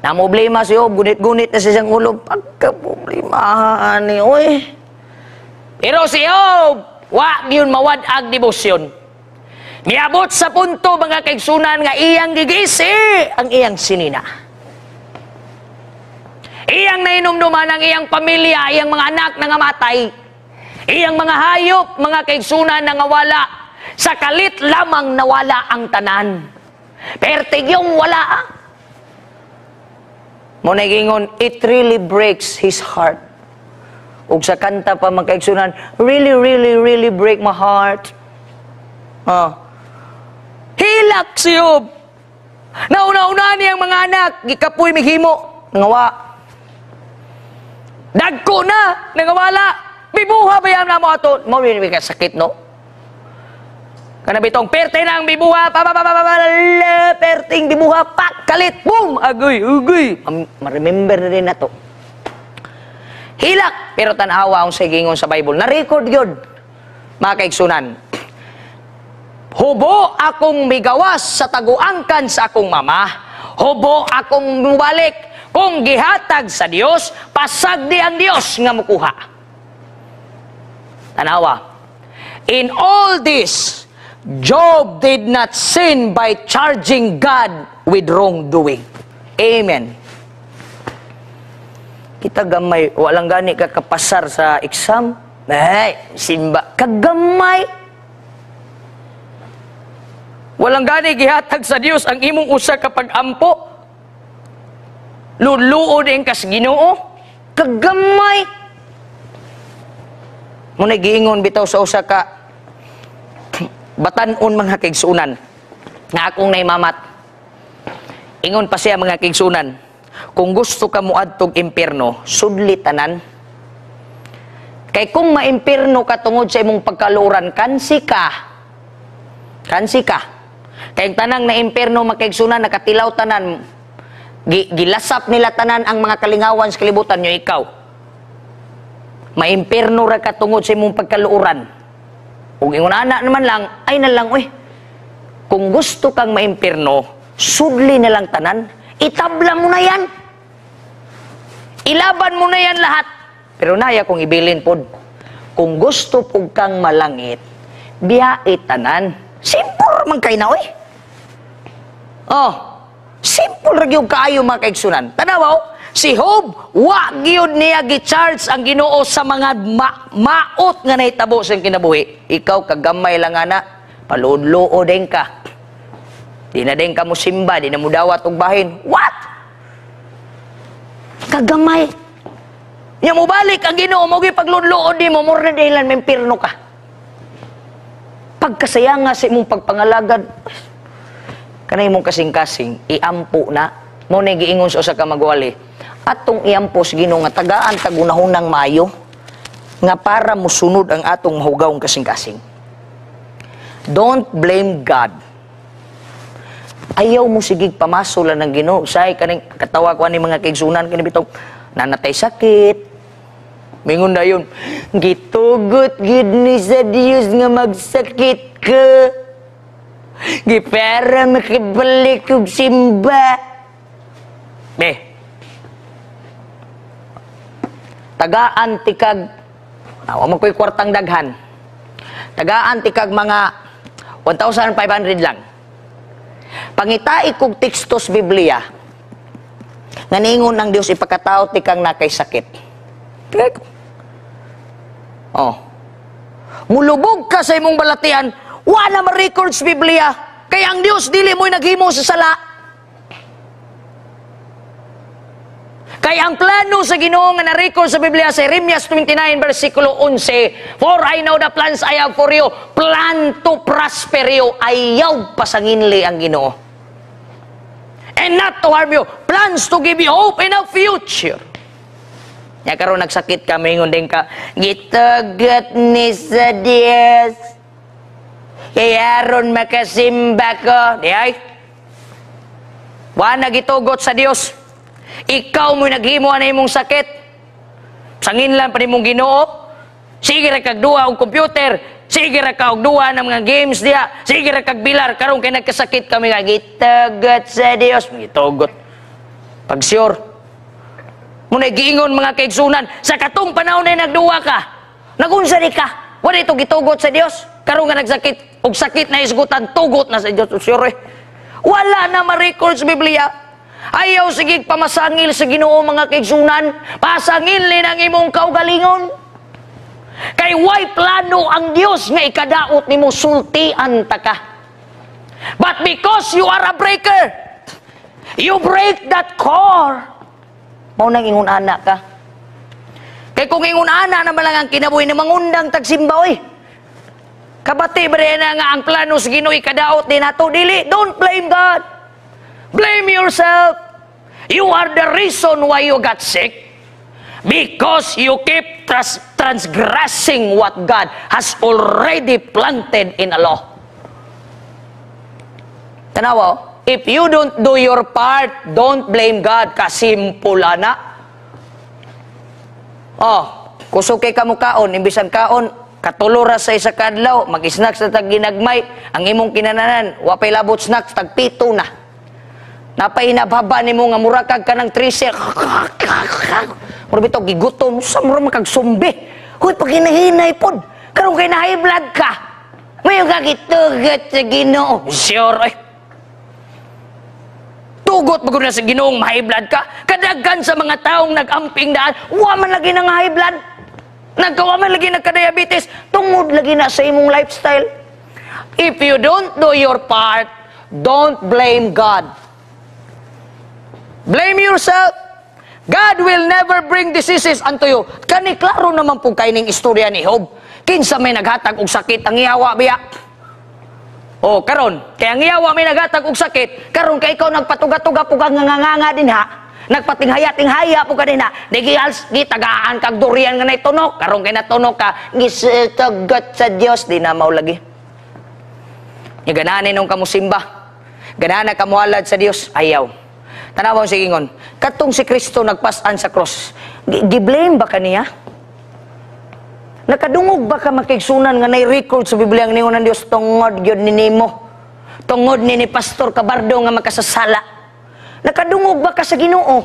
Namroblema si Job, gunit-gunit na siya siyang ulo. Pagka-problema ni, oy. Pero si Job, wa yun mawad-ag debosyon. Miabot sa punto, mga kaigsunan, nga iyang gigisi ang iyang sinina. Iyang nainumduman ang iyang pamilya, iyang mga anak na ngamatay. Iyang mga hayop, mga kaigsunan, na ngawala. Sa kalit lamang nawala ang tanan. Pertig yung wala. Mo gingon, it really breaks his heart. Ug sa kanta pa, mga kaigsunan, "Really, really, really break my heart." Oh. Hilak si Job. Nauna-una niyang mga anak, gikapoy mighimo, nangawa. Dagko na, nangawala. Bibuha ba yan na mo ato? Mo rin ka sakit, no? Kana bitong perte na ang bibuha, pa pa pa pa pa, perting bibuha, pak, kalit, boom, agoy, ugoy. Ma-remember na rin na to. Hilak, pero tanawa ang sigingon sa Bible. Na-record yun, mga kaigsunan. Hubo akong migawas sa taguangkan sa akong mama. Hubo akong mubalik. Kung gihatag sa Dios, pasagdi ang Dios nga mukuha. Tanawa. In all this, Job did not sin by charging God with wrongdoing. Amen. Kita gamay, walang gani ka kapasar sa exam. Ay, simba. Kagamay. Walang gani gihatag sa Dios ang imong usa ka pag-ampo. Luluod din kas Ginoo. Kagamay. Muna giingon bitaw sa usa ka batan-on, mga kaigsunan, nga akong naimamat. Ingon pa siya, mga kaigsunan, kung gusto ka moadtog impierno, sudli tanan. Kay kung maimpierno ka tungod sa imong pagkaluran, kansi ka. Kansi ka. Kay ang tanang na impierno, mga kaigsunan, nakatilaw tanan. Gilasap nila tanan ang mga kalingawan sa kalibutan nyo, ikaw. Maimpirno ra ka tungod sa imong pagkaluoran. Ug ingon ana naman lang, ay na lang, uy. Kung gusto kang maimpirno, sudli na lang tanan, itabla mo na yan. Ilaban mo na yan lahat. Pero naya kung ibilin pod. Kung gusto pug kang malangit, biyae tanan. Simple man kay na, uy. Oh, simple ra gyud kaayo, mga kaigsunan. Tanaw, si Job, wa gyud niya gi-charge ang Ginoo sa mga maot nga nahitabo sa kinabuhi. Ikaw kagamay lang ana, paluod-luod din ka. Di na din ka mo simba, di na mo dawat og bahin. What? Kagamay. Nya mobalik ang Ginoo mo gipagluod-luod nimo, mura na dahilan maimpirno ka. Pagkasaya nga sa imong pagpangalagad, kanay imong kasing-kasing, iampo na. Mo na giingon sa usa ka magwali, atong iampo sa Ginoo nga tagaan tagunahunang mayo nga para musunod ang atong mahugawong kasing-kasing. Don't blame God. Ayaw mo sigig pamasolan ng Ginoo. Say kaning katawa ko ani mga kaigsunan kini bitong nanatay sakit. Mingon na yun, gitugot gid ni sa Dios nga magsakit ka. Gipera makibalik og simba. Be. Tagaan tikag, wa man ko'y kwartang daghan. Tagaan tikag mga 1,500 lang. Pangitai kog tekstos Biblia nga ningon ang Dios ipakataw tikang nakay sakit. Oh. Mulubog ka sa imong balatian, wa na ma-record sa Biblia. Kay ang Dios dili mo'y naghimo sa sala. Kay ang plano sa Ginoo nga na-record sa Biblia sa Jeremias 29 versikulo 11, "For I know the plans I have for you, plan to prosper you." Ayaw pasanginli ang Ginoo. And not to harm you, plans to give you hope in a future. Ya karon nagsakit ka, maingon din ka, gitugot ni sa Dios. Kaya aron makasimba ko. Di ay? Wa na gitugot sa Dios. Ikaw mo'y naghimo na imong sakit. Sanginlan pa nimong Ginoo. Sige ra kag duha og computer. Sige ra ka og duha ng mga games diha. Sige ra kag bilar karon kay nagkasakit kami nga gitugot sa Dios. Gitugot. Pag sure. Muna giingon mga kaigsunan, sa katong panahon na nagduwa ka, nagunsa di ka. Wala ito gitugot sa Dios. Karon nga nagsakit, og sakit na isgutan, tugot na sa Dios. Sure. Wala na ma-record sa Biblia. Ayaw sige pamasangil sa Ginoo mga kaigsunan. Pasangil ni ang imong kaugalingon. Kay way plano ang Dios nga ikadaot nimo, sultian ta ka. But because you are a breaker, you break that core. Mao nang ingon ana ka. Kay kung ingon ana naman lang ang kinabuhi ni mangundang tagsimba oy. Kabati ba na nga ang plano sa Ginoo ikadaot din nato dili? Don't blame God. Blame yourself. You are the reason why you got sick. Because you keep transgressing what God has already planted in a law. Tanawa, if you don't do your part, don't blame God. Kasimple na. Oh, kusog kay kamukaon, imbisan kaon, katulo ra sa isa kadlaw, mag-snacks na tag ginagmay, ang imong kinananan, wa pay labot snacks, tag pito na. Napahinabhaba nimo nga mura kag kanang trisel. Mura bitaw gigutom sa mura man kag sumbi. Hoy, pag hinahinay pod, karon kay na high blood ka. Mayo ka gitugot sa Ginoo. Sure ay. Tugot ba na sa Ginoong high blood ka? Kadaghan sa mga taong nag-amping daan, wa man lagi nang high blood. Nagkawa man lagi nagka-diabetes, tungod lagi na sa imong lifestyle. If you don't do your part, don't blame God. Blame yourself. God will never bring diseases unto you. Kani klaro naman po kay ning istorya ni Job. Kinsa may naghatag og sakit ang iyawa biya? O karon, kay ang iyawa may naghatag og sakit, karon kay ikaw nagpatuga-tuga pug ang nganganga din ha. Nagpatinghaya-tinghaya pug ka din ha. Di gitagaan kag durian nga nay tunok, karon kay natunok ka, gisugot sa Dios di na mao lagi. Nya ganahan nung kamusimba. Ganahan ka mohalad sa Dios, ayaw. Tanawa sa ingon. Katong si Kristo nagpasan sa cross. Gi-blame ba kaniya? Nakadungog ba ka, makigsunan, nga nay record sa Biblia ang ningon ng Dios, "Tungod gyud ni nimo? Tungod ni Pastor Cabardo nga makasasala"? Nakadungog ba ka sa Ginoo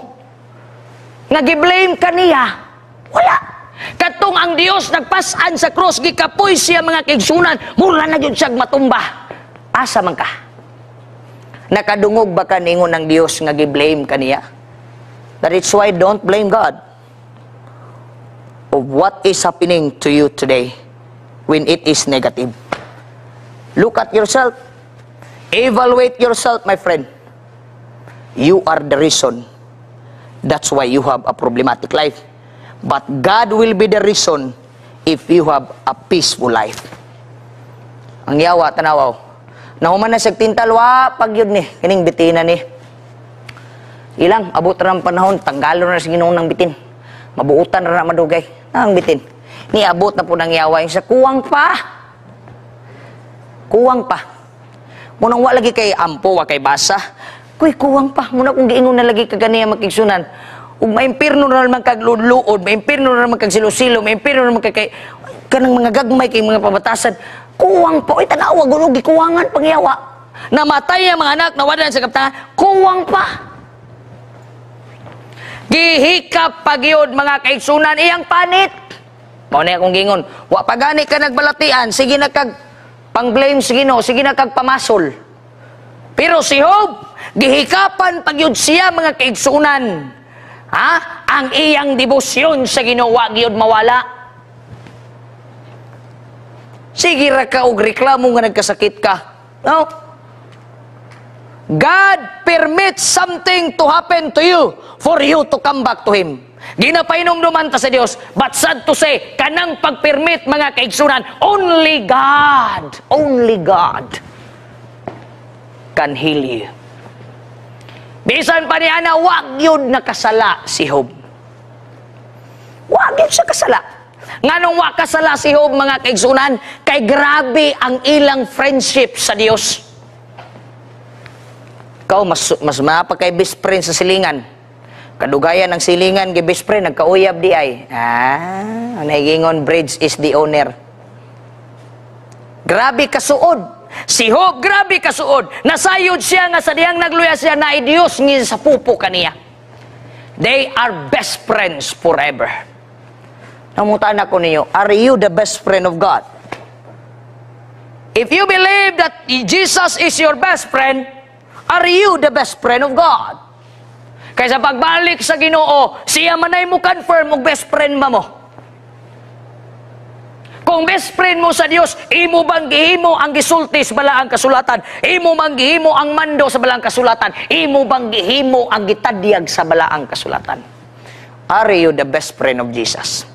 nga gi-blame kaniya? Wala. Katong ang Dios nagpasan sa cross, gikapoy siya, mga kaigsunan, mura na gyud siya matumba. Asa man ka? Nakadungog ba ka ningon ng Dios nga gi-blame kaniya? That is why don't blame God of what is happening to you today when it is negative. Look at yourself. Evaluate yourself, my friend. You are the reason. That's why you have a problematic life. But God will be the reason if you have a peaceful life. Ang yawa, tanawaw. Nahuman na siya tintal, wa pag yun ni. Kining bitina ni. Ilang, abot ra ng panahon, tanggalon na sa Ginoo ng bitin. Mabuutan ra na madugay. Ang bitin. Niabot na po ng yawa. Yung sa kuwang pa. Kuwang pa. Munang wa lagi kay ampo, wa kay basa. Kuy, kuwang pa. Muna kung giingon na lagi ka ganiya, makigsunan. Ug maimpirno na naman kag luod, maimpirno na naman kag silo-silo, maimpirno na naman kag kay kanang mga gagmay kay mga pabatasan. Kuwang pa. Uy, tanawa, gulo, gikuwangan pangyawa. Namatay ang mga anak, nawalan sa kaptangan, kuwang pa. Gihikap pagyud, mga kaigsunan, iyang panit. Mao na akong gingon, wa pa gani ka nagbalatian, sige na kag pang-blame sa Ginoo, sige na kag pamasol. Pero si Job, gihikapan pagyud siya, mga kaigsunan. Ha? Ang iyang debosyon sa Ginoo wa gyud mawala. Sige ra ka og reklamo nga nagkasakit ka. No? God permits something to happen to you for you to come back to Him. Ginapainomduman ta sa Dios, but sad to say, kanang pagpermit, mga kaigsunan, only God can heal you. Bisan pa niya na wag yun nakasala si Job. Wag yun siya kasala. Nganong wa kasala si Job, mga kaigsunan? Kay grabe ang ilang friendship sa Dios. Ikaw, mas mapa kay best friend sa silingan. Kadugayan ng silingan, gi best friend, nagkauyab di ay. Ah, nahigingon, bridge is the owner. Grabe kasuod. Si Job, grabe kasuod. Nasayod siya nga sa diyang nagluya siya na Diyos nga sa pupo kaniya. They are best friends forever. Namutan ako ninyo, are you the best friend of God? If you believe that Jesus is your best friend, are you the best friend of God? Kaysa pagbalik sa Ginoo, siya manay mo confirm og best friend ba mo? Kung best friend mo sa Dios, imo bang gihimo ang gisulti sa balaang kasulatan? Imo bang gihimo ang mando sa balaang kasulatan? Imo bang gihimo ang gitadyag sa balaang kasulatan? Are you the best friend of Jesus?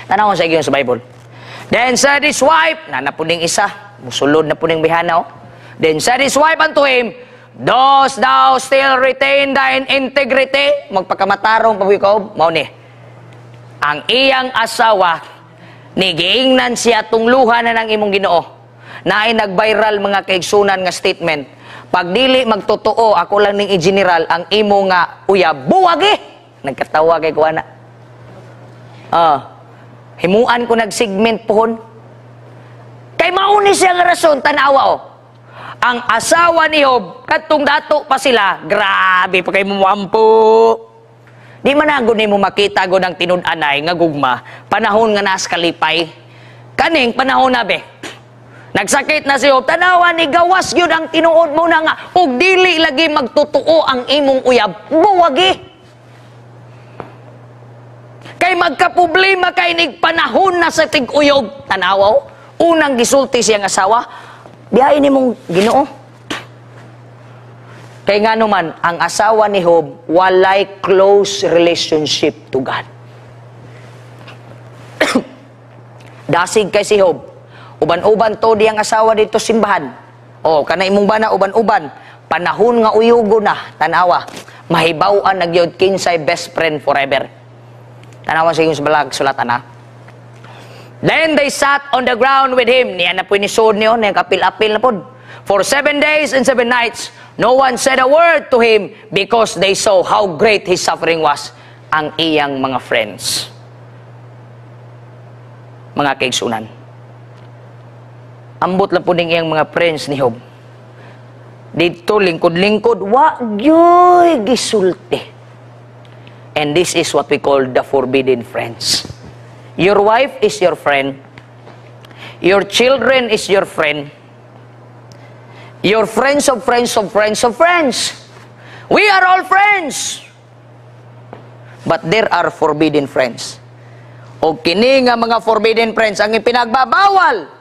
Tanawon sa inyo sa Bible. Then said his wife, na puning isa, musulod na puning bihana, oh. Then said his wife unto him, "Dost thou still retain thine integrity?" Magpakamatarong pa ko, mao ni. Ang iyang asawa, ni giingnan siya, "Tungluhan na ng imong Ginoo." Naay nag-viral, mga kaigsunan, nga statement. "Pag dili magtotoo, ako lang ning i-general, ang imo nga uyab, buwagi!" Nagkatawa kay kuana. Ah, himuan ko nag-segment pohon. Kay mauni siya nga rason, tanawa oh. Ang asawa ni Job, kadtong dato pa sila, grabe pa kay muampo. Di man na gud nimo makita gud ang tinud-anay nga gugma panahon nga naas kalipay. Kaning panahon na be. Nagsakit na si Job, tanawa ni gawas gyud ang tinuod mo na nga ug dili lagi magtotoo ang imong uyab, buwagi. Kay magka-problema kay nig panahon na sa tig-uyog, tanawaw. Unang gisulti siyang asawa, "Biyain nimong Ginoo." Kay nga naman, ang asawa ni Job walay close relationship to God. Dasig kay si Job. Uban-uban to diyang asawa dito simbahan. O, kana imong bana uban-uban. Panahon nga uyugo na, tanawa. Mahibaw-an na gyud kinsay best friend forever. Tanawa sa inyong balag sulatan ha. Then they sat on the ground with him. Niya na po ni niyo, niya kapil-apil na po. For 7 days and 7 nights, No one said a word to him because they saw how great his suffering was, ang iyang mga friends. Mga kaigsunan. Ambot lang po ning iyang mga friends ni Job. Dito, lingkod-lingkod, wa gyoy gisulti. And this is what we call the forbidden friends. Your wife is your friend. Your children is your friend. Your friends of friends of friends of friends. We are all friends. But there are forbidden friends. O kini nga mga forbidden friends, ang ipinagbabawal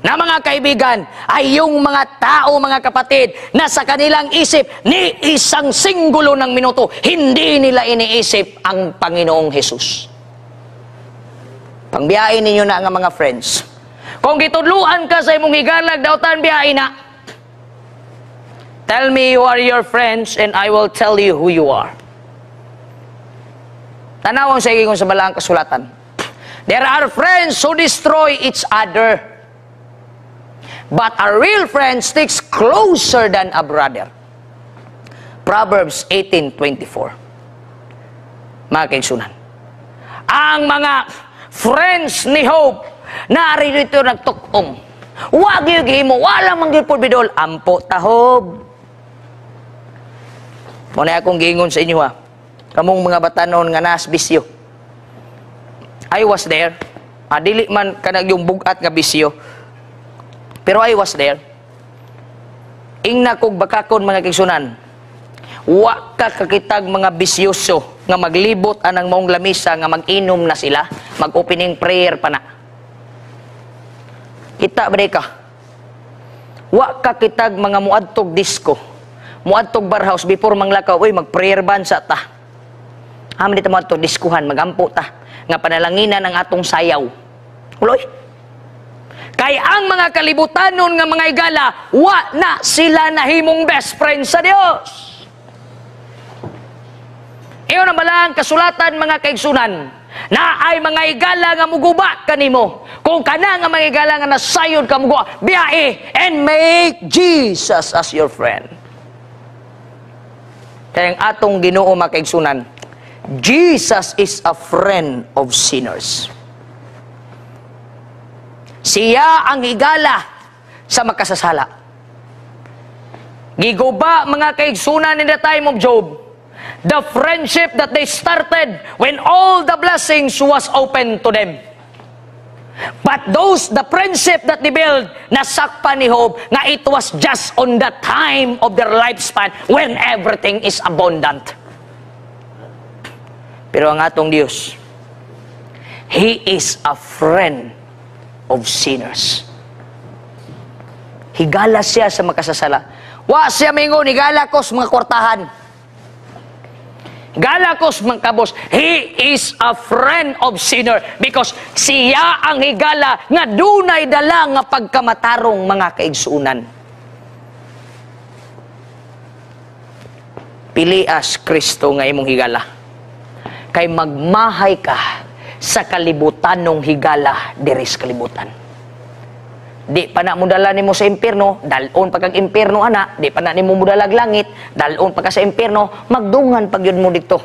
na mga kaibigan ay yung mga tao, mga kapatid, na sa kanilang isip, ni isang singgulo ng minuto, hindi nila iniisip ang Panginoong Jesus. Pangbiyain ninyo na ang mga friends. Kung gitudluan ka sa imong higalag, dautan biyain na. Tell me who are your friends and I will tell you who you are. Tanawang sa kung sa balaang kasulatan. There are friends who destroy each other. But a real friend sticks closer than a brother. Proverbs 18:24. Mga kaigsunan. Ang mga friends ni Job narito nagtukom. Wag yung gihimo, wala man gyud bidol. Ampo ta, Job. Mao na akong giingon sa inyo ha. Kamong mga batanon nga nas bisyo. I was there. Ah, dili man kanag yung bugat nga bisyo. Pero I was there. Ingna kog bakakon, mga kaigsunan. Wa ka kakitag mga bisyoso nga maglibot anang maong lamisa nga mag-inom na sila, mag-opening prayer pa na. Kita ba ka? Wa ka kitag mga muadtog disco, muadtog barhouse before manglakaw, "Uy, mag-prayer bansa ta. Amin dito muadtog diskuhan, magampo ta nga panalanginan ang atong sayaw." Uloy. Kay ang mga kalibutanon nga mga igala, wa na sila nahimong best friend sa Dios. Iyon ang balang kasulatan, mga kaigsunan, na ay mga igala nga muguba kanimo. Kung kana nga mga igala nga nasayod ka muguba, biyae and make Jesus as your friend. Kaya ang atong Ginoo, mga kaigsunan, Jesus is a friend of sinners. Siya ang higala sa makasasala. Giguba, mga kaigsunan, in the time of Job, the friendship that they started when all the blessings was open to them. But those, the friendship that they build, nasakpan ni Job nga it was just on the time of their lifespan when everything is abundant. Pero ang atong Diyos, He is a friend of sinners. Higala siya sa makasasala. Wa siya mingon, "Higala ko sa mga kwartahan. Higala ko sa mga kabos." He is a friend of sinner because siya ang higala nga dunay dala nga pagkamatarong, mga kaigsuunan. Pilias Kristo nga imong higala. Kay magmahay ka sa kalibutanong higala diri sa kalibutan. Di pa na mudala nimo sa impierno, dalon pa kag impierno ana, di pa na nimo mudalag langit, dalon pa ka sa impierno, magdungan pag yun mo dito.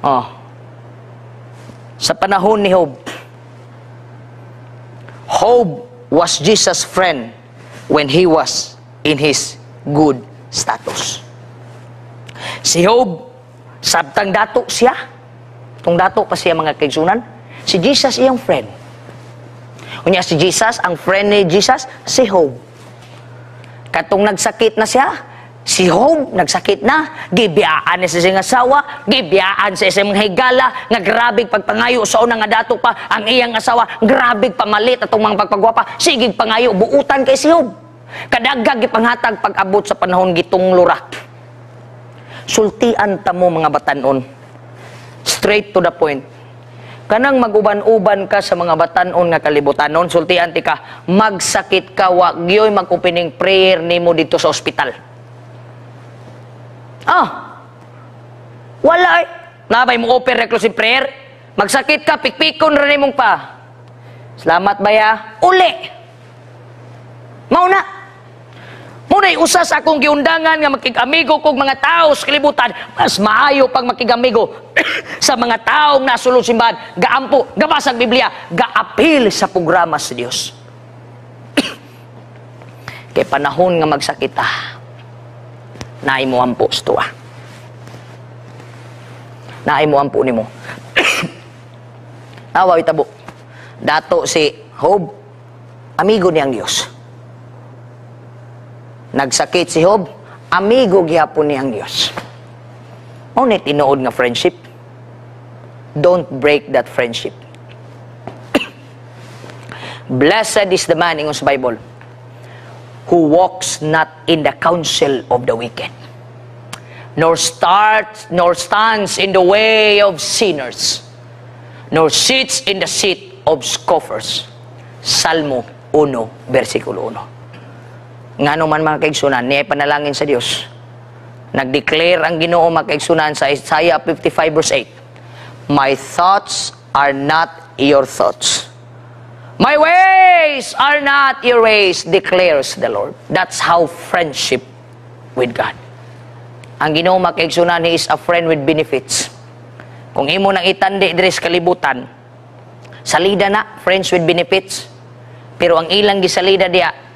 Oh. Sa panahon ni Job, Job was Jesus' friend when he was in his good status. Si Job, sabtang dato siya, tung dato pa siya, mga kaigsunan, si Jesus iyang friend. Unya si Jesus, ang friend ni Jesus, si Job. Katong nagsakit na siya, si Job, nagsakit na, gibiyaan ni sa siyang asawa, gibiyaan sa siyang mga higala, nga grabig pagpangayo sa una nga dato pa, ang iyang asawa, grabig pamalit atong mga pagpagwapa, sigig pangayo, buutan kay si Job. Kadagag gipanghatag pag-abot sa panahon gitong lura. Sultian ta mo, mga batanon. Straight to the point. Kanang mag-uban-uban ka sa mga batanon nga kalibutanon, sultian ti ka, magsakit ka, wa gyoy mag-opening prayer nimo dito sa ospital. Ah, wala eh. Nabay mo open reclusive prayer? Magsakit ka, pikpikon ra nimong pa. "Salamat baya," uli. Mao na. Muna Mao usa sa akong giundangan nga makig-amigo kog mga tao sa kalibutan, mas maayo pag makig-amigo sa mga taong nasulod simbahan, gaampo, gabasag Biblia, gaapil sa programa sa Dios. Kay panahon nga magsakita, naay mo ampo sa tuwa. Naay mo ampo nimo. Tawa itabo. Dato si Job, amigo niyang Dios. Nagsakit si Job, amigo gihapon niyang Dios. Mao ni tinuod nga friendship. Don't break that friendship. Blessed is the man, ingon sa Bible, who walks not in the counsel of the wicked, nor starts nor stands in the way of sinners, nor sits in the seat of scoffers. Salmo 1, versikulo 1. Ngano man, mga kaigsunan, niya panalangin sa Dios. Nag-declare ang Ginoo, mga kaigsunan, sa Isaiah 55 verse 8, "My thoughts are not your thoughts. My ways are not your ways, declares the Lord." That's how friendship with God. Ang Ginoo, mga kaigsunan, He is a friend with benefits. Kung imo nang itandi diri sa kalibutan, salida na friends with benefits. Pero ang ilang gisalida diya,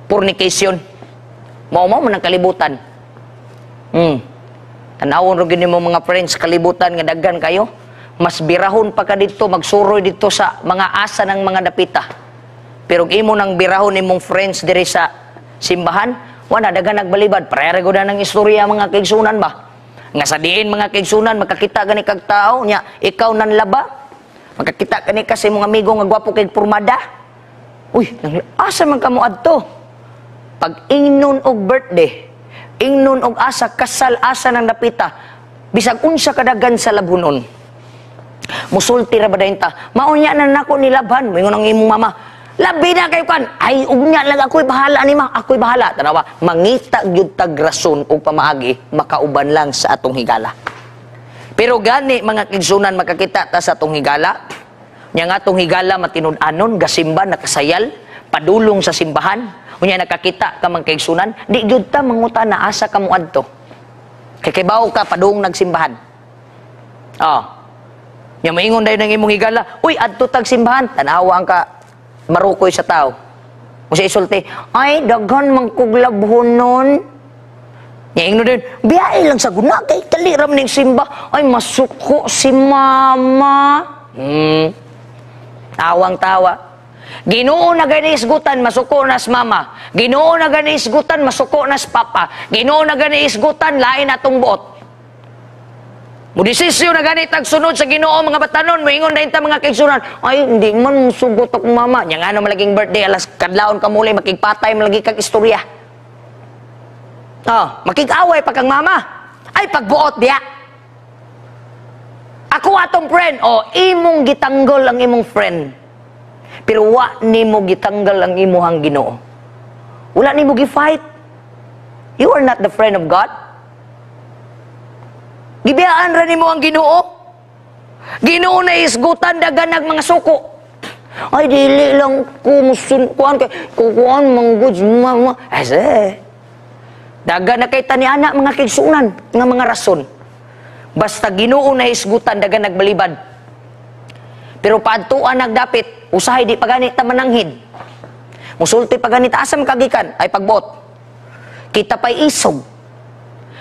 fornication. Mao mao man ang kalibutan. Tanawon ra gyud nimo mga friends kalibutan nga daghan kayo. Mas birahon pa ka dito, magsuroy dito sa mga asa ng mga dapita. Pero kung imo nang birahon nimong friends diri sa simbahan, wala, daghan nagbalibad. Pareha ra ng istorya, mga kaigsunan ba? Nga sa diin, mga kaigsunan, makakita gani kag tao nya, ikaw nanlaba. Makakita gani ka sa imong amigo nga gwapo kay pormada. Uy, asa man kamo adto? Pag ingnon og birthday, ingnon og asa kasal, asa ng dapita, bisag unsa kadagan sa labhunon. Musulti ra ba dayon ta? Maunya na nako nilabhan, moingon ang imong mama. Labi na kayo kan. Ay, ugnya lang, ako'y bahala ni ma. Ako'y bahala. Tanawa, mangita gyud tag rason ug pamaagi makauban lang sa atong higala. Pero gani, mga kaigsunan, makakita ta sa atong higala. Nya nga atong higala matinud-anon, gasimba, nakasayal, padulong sa simbahan. Unya nakakita ka, mga kaigsunan, di gyud ta mangutana asa ka mo adto. Kay kibaw ka padung nagsimbahan. Oh. Nya moingon dayon ang imong higala, "Uy, adto tag simbahan." Tanawa ang ka marukoy sa tao. Kung sa isulti, "Ay, daghan man kog labhonon." Nya ingno din, "Biyahe lang sa guna, kay kaliram ning simba." "Ay, masuko si mama." Tawang tawa. Ginoo na gani isgutan, masuko na sa mama. Ginoo na gani isgutan, masuko na sa papa. Ginoo na gani isgutan, lain atong buot. Mudesisyon na gani tag sunod sa Ginoo, mga batanon, moingon na ta, mga kaigsunan. "Ay, hindi man sugot akong mama." Nya ngano malaging birthday, alas kadlawon ka muli, makigpatay malagi kag istorya. Oh, makig-away pa kang mama. Ay, pagbuot diya. Ako atong friend, oh, imong gitanggol ang imong friend. Pero wa nimo gitanggal ang imuhang Ginoo. Wala nimo gi-fight. You are not the friend of God. Gibiyaan ra nimo ang Ginoo. Ginoo na isgutan, dagan nag mga suko. "Ay, dili lang ko musun kuan kay kukuan manggod mama." Ase. Dagan na kay tani ana, mga kaigsunan, nga mga rason. Basta Ginoo na isgutan, dagan nagbalibad. Pero paadtuan nagdapit, usahay di pa gani ta mananghid. Musulti pa gani ta, "Asa man kagikan?" "Ay, pagbuot." Kita pa'y isog.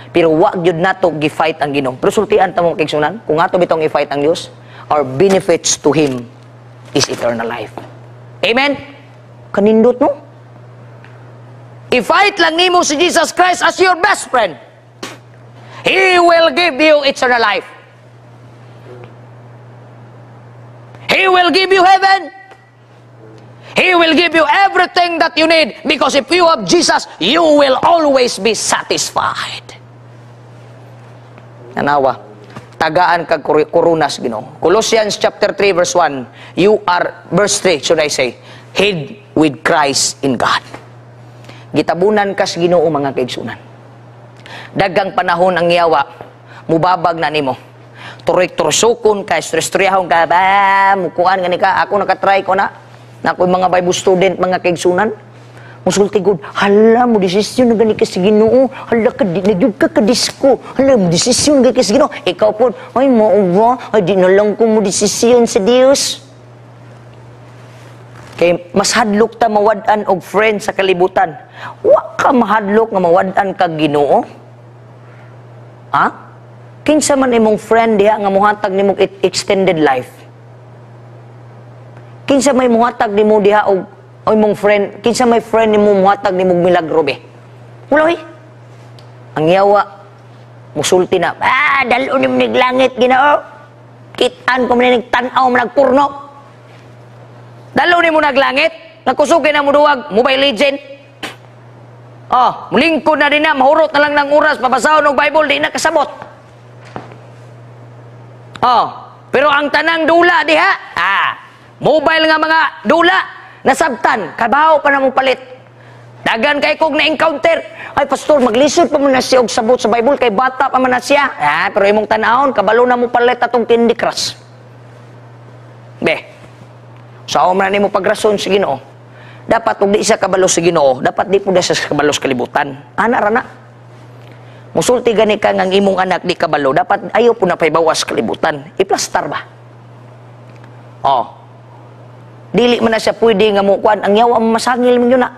Pero wa gyud nato gi-fight ang Ginoo. Pero sultian ta mo, kaigsunan, kung ato bitong i-fight ang Dios, our benefits to Him is eternal life. Amen? Kanindot, no? I-fight lang nimo si Jesus Christ as your best friend. He will give you eternal life. He will give you heaven. He will give you everything that you need because if you have Jesus, you will always be satisfied. Nanawa. Tagaan kag korunas Ginoo. Colossians chapter 3 verse 1, you are, verse 3 should I say, hid with Christ in God. Gitabunan kas Ginoo, mga kaigsunan. Dagang panahon ang yawa, mubabag na nimo. Turik-tursukon ka, stress-stressahon ka, ba, mukuan gani ka, ako nakatry ko na. Na ako'y mga Bible student, mga kaigsunan. Musulti gud, hala, mo desisyon na gani ka sa Ginoo. Hala ka, di na gyud ka kadisko. Hala, mo desisyon na ka sa Ginoo. Ikaw po, ay, mao ba? Ay, di na lang ko mo desisyon sa Dios. Kay mas hadlok ta mawad-an og friend sa kalibutan. Wa ka mahadlok nga mawad-an kag Ginoo? Ha? Kinsa man imong friend diha nga muhatag nimo extended life? Kinsa may muhatag nimo diha og o imong friend, kinsa may friend nimo muhatag nimo milagro be? Wala oy. Ang yawa musulti na, ah, dal-on nimo nig langit, Ginoo. Kit-an ko man ning tan-aw man nagpurno. Dal-on nimo naglangit, nagkusog na mo duwag Mobile Legend. Oh, mulingkod na din na, mahurot na lang ng oras, pabasahon og Bible, di na kasabot. Oh, pero ang tanang dula diha, mobile nga mga dula, nasabtan, kabaw pa na mo palit. Dagan kay kog na-encounter. Ay, pastor, maglisod pa man na siya og sabot sa Bible, kay bata pa man na siya. Ah, pero imong tanahon, kabalo na mo palit atong Candy Crush. Be, sa man na nimo pagrason sa Ginoo. Dapat og di siya kabalo sa Ginoo, dapat di po na siya kabalo sa kalibutan. Ana ra na. Musulti gani ka nga ang imong anak di kabalo, dapat ayaw po na paybawas kalibutan. Iplastar ba? Oh. Dili man na siya pwede nga mukuan, ang yawa masangil man yun na.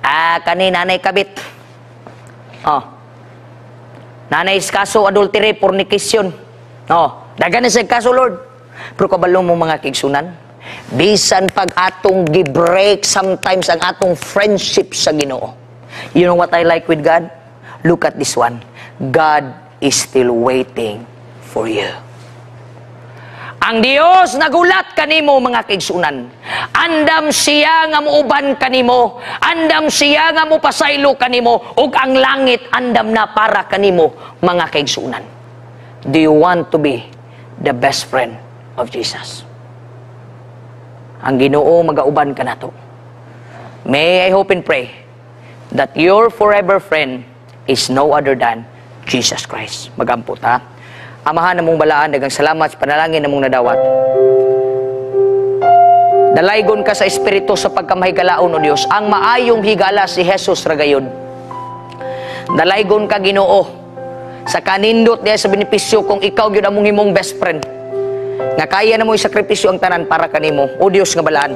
Ah, kani nanay kabit. Oh. Nanay kaso adultery, fornication. Oh, dagan na siya kaso, Lord. Pero kabalo mo, mga kaigsunan, bisan pag atong gi-break sometimes ang atong friendship sa Ginoo. You know what I like with God? Look at this one. God is still waiting for you. Ang Dios nagulat kanimo, mga kaigsunan. Andam siya nga muuban kanimo, andam siya nga mopasaylo kanimo, ug ang langit andam na para kanimo, mga kaigsunan. Do you want to be the best friend of Jesus? Ang Ginoo magauban kanato. May I hope and pray that your forever friend is no other than Jesus Christ. Magampo ta. Amahan namong balaan, daghang salamat sa panalangin namong nadawat. Dalaygon ka sa Espiritu sa pagkamahigalaon, O Dios. Ang maayong higala si Jesus ra gayud. Dalaygon ka, Ginoo, sa kanindot diya sa benepisyo kung ikaw gyud among himong best friend. Nga kaya na mo isakripisyo ang tanan para kanimo, O Dios nga balaan.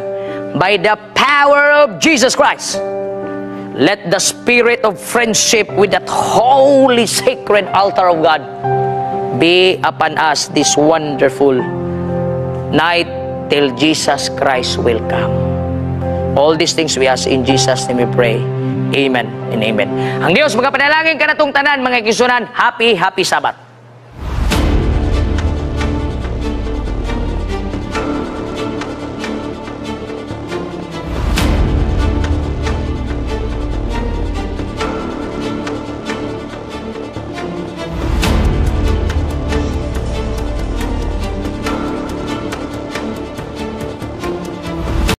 By the power of Jesus Christ, let the spirit of friendship with that holy sacred altar of God be upon us this wonderful night till Jesus Christ will come. All these things we ask in Jesus' name we pray. Amen and amen. Ang Diyos magapanalangin kanatong tanan, mga kaigsunan. Happy, happy Sabbath.